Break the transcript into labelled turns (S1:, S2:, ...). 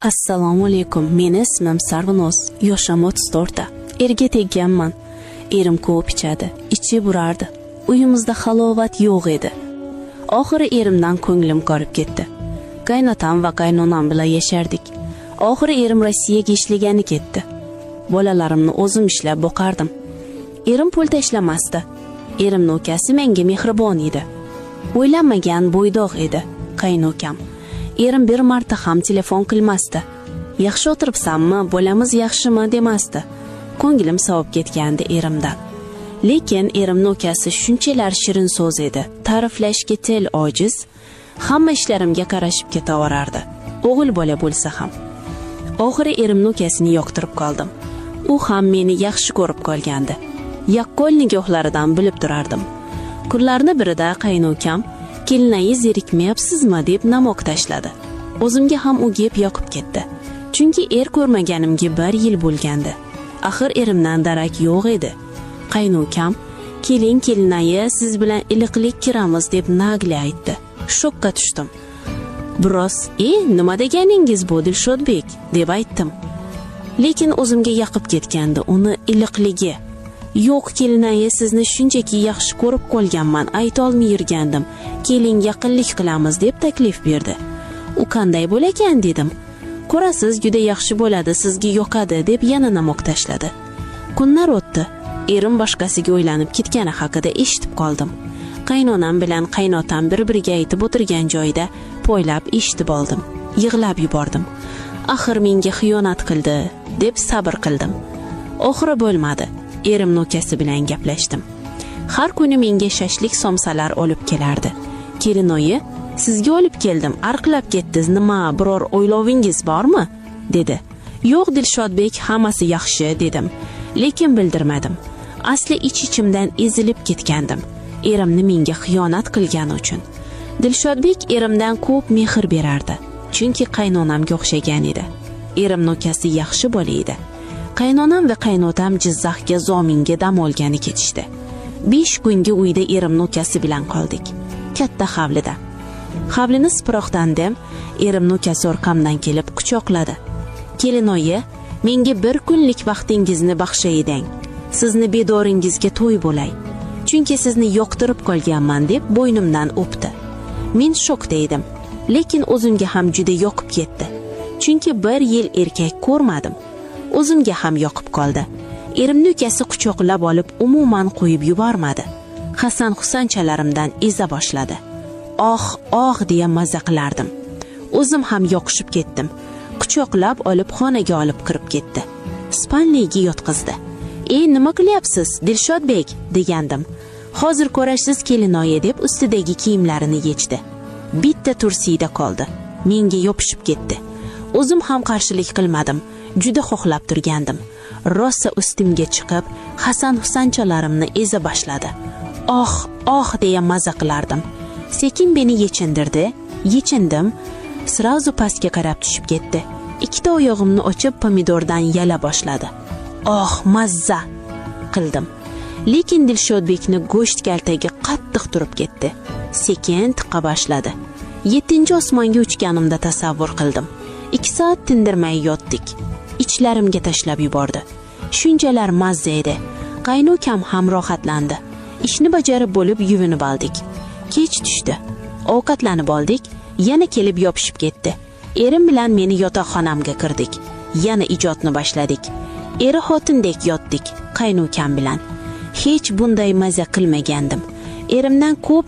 S1: Assalomu alaykum. Meni ismim Sarvinoz. Yoshim 34 ta. Erga tegganman. Erim ko'p ichadi, ichib urardi. Uyimizda halovat yo'q edi. Oxiri erimdan ko'nglim qorib ketdi. Qaynotam va qaynonam bilan yashardik. Oxiri erim Rossiyaga ishlagani ketdi. Bolalarimni o'zim ishlab boqardim. Erim pul tashlamasdi. Erimni ukasi menga mehribon edi. O'ylanmagan bo'ydoq edi qaynukam. Erim bir marta ham telefon qilmasdi. Yaxshi o'tiribsanmi, bolamiz yaxshimi demasdi. Ko'nglim sovib ketgandi erimdan. Lekin erimni ukasi shunchalar shirin so'z edi. Ta'riflashga til ojiz. Hamma ishlarimga qarashib ketaverardi. O'g'il bola bo'lsa ham. Oxiri erimni ukasini yoqtirib qoldim. U ham meni yaxshi ko'rib qolgandi. Yaqqol nigohlaridan bilib turardim. Kunlarni birida qaynukam "Kelinayi, zerikmayapsizmi?" deb namoq tashladi. O'zimga ham u gap yoqib ketdi. Chunki er ko'rmaganimga bir yil bo'lgandi. Axir erimdan darak yo'q edi. Qaynukam "Keling, kelinayi, siz bilan iliqlik kiramiz" deb nagli aytdi. Shokka tushdim. Biroz, "E, nima deganingiz bu, Dilshodbek?" deb aytdim. Lekin o'zimga yoqib ketgandi uni iliqligi. "Yo'q, kelinayi, sizni shunchaki yaxshi ko'rib qolganman, aytolmay yurgandim. Keling, yaqinlik qilamiz" deb taklif berdi. "U qanday bo'lakan?" dedim. "Ko'rasiz, juda yaxshi bo'ladi, sizga yoqadi" deb yana namoq tashladi. Kunlar o'tdi. Erim boshqasiga uylanib ketgani haqida eshitib qoldim. Qaynonam bilan qaynotam bir-biriga aytib o'tirgan joyda poylab eshitib oldim. Yig'lab yubordim. Axir menga xiyonat qildi deb sabr qildim. Oxiri bo'lmadi. Erimni ukasi bilan gaplashdim. Har kuni menga shashlik, somsalar olib kelardi. "Kelinoyi, sizga olib keldim, arqlab ketdingiz, nima, biror o'ylovingiz bormi?" dedi. "Yo'q, Dilshodbek, hammasi yaxshi" dedim. Lekin bildirmadim. Asli ich-ichimdan ezilib ketgandim. Erimni menga xiyonat qilgani uchun. Dilshodbek erimdan ko'p mehr berardi. Chunki qaynonamga o'xshagan edi. Erimni ukasi yaxshi bola edi. Qaynonam va qaynotam Jizzaxga zominga dam olgani ketishdi. 5 kunga uyda erimni ukasi bilan qoldik. Katta hovlida. Hovlini sipiroqdandim, erimni ukasi orqamdan kelib quchoqladi. "Kelinoyi, menga bir kunlik vaqtingizni baxsh eding. Sizni bedoringizga to'y bo'lay. Chunki sizni yoqtirib qolganman" deb bo'ynimdan o'pdi. Men shokda edim, lekin o'zimga ham juda yoqib ketdi. Chunki bir yil erkak ko'rmadim. O'zimga ham yoqib qoldi. Erimni ukasi quchoqlab olib, umuman qo'yib yubormadi. Hasan Husanchalarimdan eza boshladi. Oh, oh deya maza qilardim. O'zim ham yoqishib ketdim. Quchoqlab olib xonaga olib kirib ketdi. Спальня ga yotqizdi. "Ey, nima qilyapsiz, Dilshodbek?" degandim. "Hozir ko'rasiz, kelinoyi" deb ustidagi kiyimlarini yechdi. Bitta tursiyda qoldi. Menga yopishib ketdi. O'zim ham qarshilik qilmadim. Juda xohlab turgandim. Rosa ustimga chiqib, Hasan Husanchalarimni eza boshladi. Oh, oh deya maza qilardim. Sekin meni yechindirdi. Yechindim. Сразу pastga qarab tushib ketdi. Ikkita oyog'imni ochib pomidordan yala boshladi. Oh, mazza qildim. Lekin Dilshodbekni go'sht kaltagi qattiq turib ketdi. Sekin tiqa boshladi. 7-osmonga uchganimda tasavvur qildim. 2 soat tindirmay yotdik. Ichlarimga tashlab yubordi. Shunchalar mazza edi. Qaynukam ham rohatlandi. Ishni bajarib bo'lib yuvinib oldik. Kech tushdi. Ovqatlanib oldik, yana kelib yopishib ketdi. Erim bilan meni yotoqxonamga kirdik. Yana ijodni boshladik. Eri xotindek yotdik qaynukam bilan. Hech bunday maza qilmagandim. Erimdan ko'p